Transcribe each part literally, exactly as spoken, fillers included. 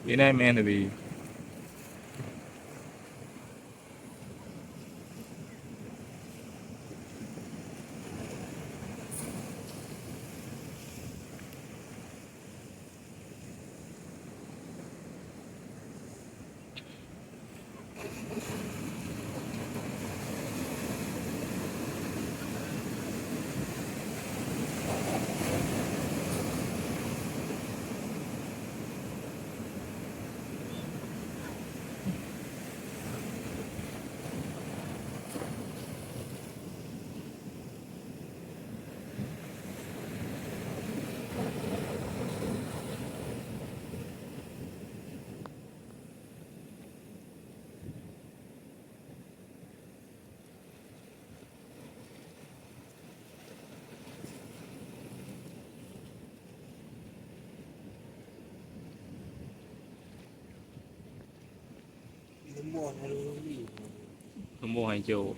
Ini main tadi. Rumoh hai cok.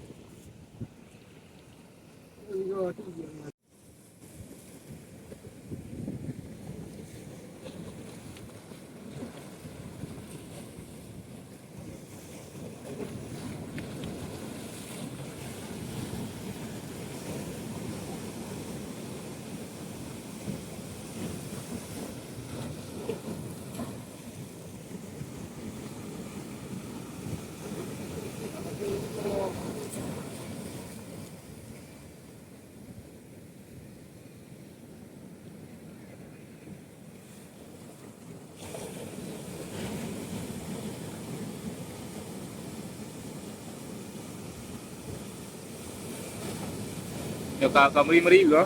Nyoe ka, ka meuri-meuri ke?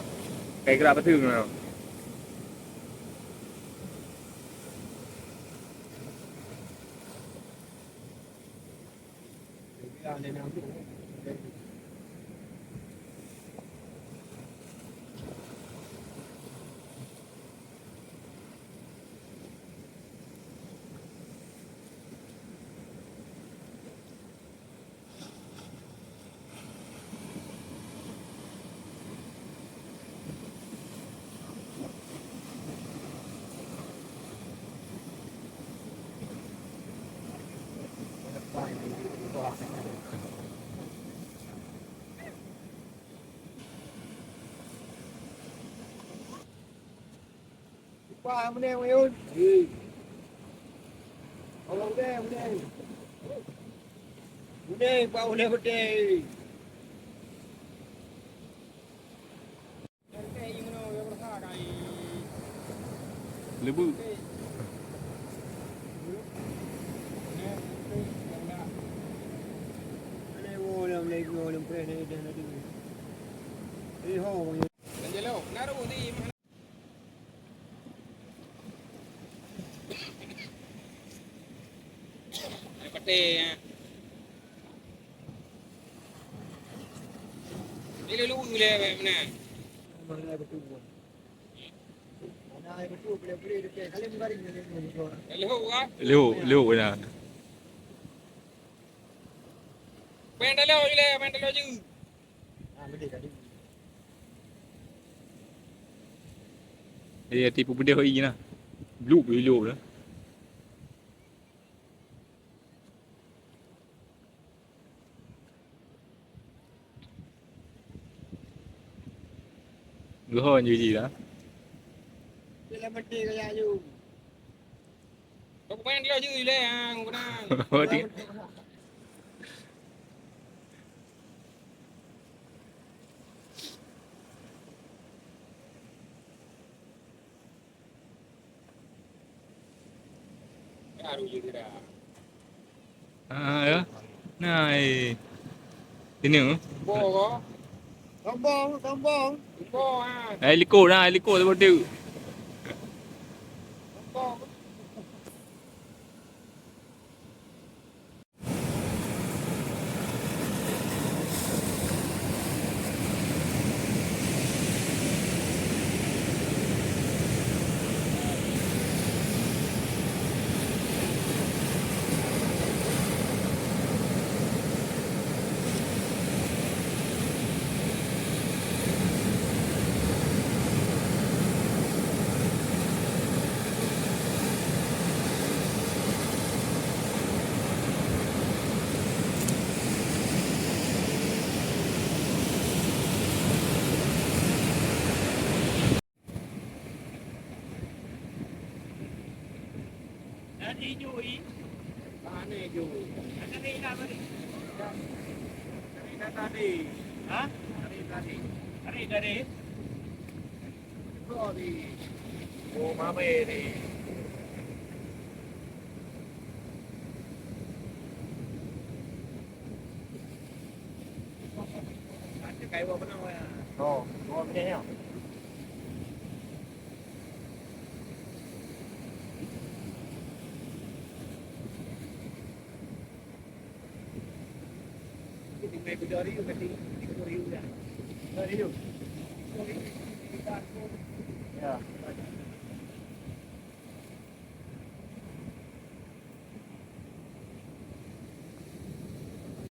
Ka gerak beutôi nyoe. Upah meunan, Mayun. Hei. Tolong deh, meunan. Meunan, upah meunan, meunan. Leubeh. Ada patéh, ya. Dia lalu lewat mana? Lewat, lewat, ya. Main dalam je lah, main dalam je. Eh, tipu pedih oi lah. Blue, blue lah. Geuhon ju jih lah. Dalam mati kaya ju. Kau pemain dia je ileh, ha, kau kenal. Oh, dia. Baru je gerak. Ah, ya. Nah, eh. Sini, oh. Bo ko. Sombong, sombong. Bo, ha. Ai liko nah, ai liko sebut tu. Sombong. Ijo i. Mana ijo? Ada ni dah tadi. Ada ni dah tadi. Ha? Ada ni tadi. Ada ni tadi. Sorry. Oh, mama ni. Ada kayu apa nama ya? Oh, dua minit ya. Ya.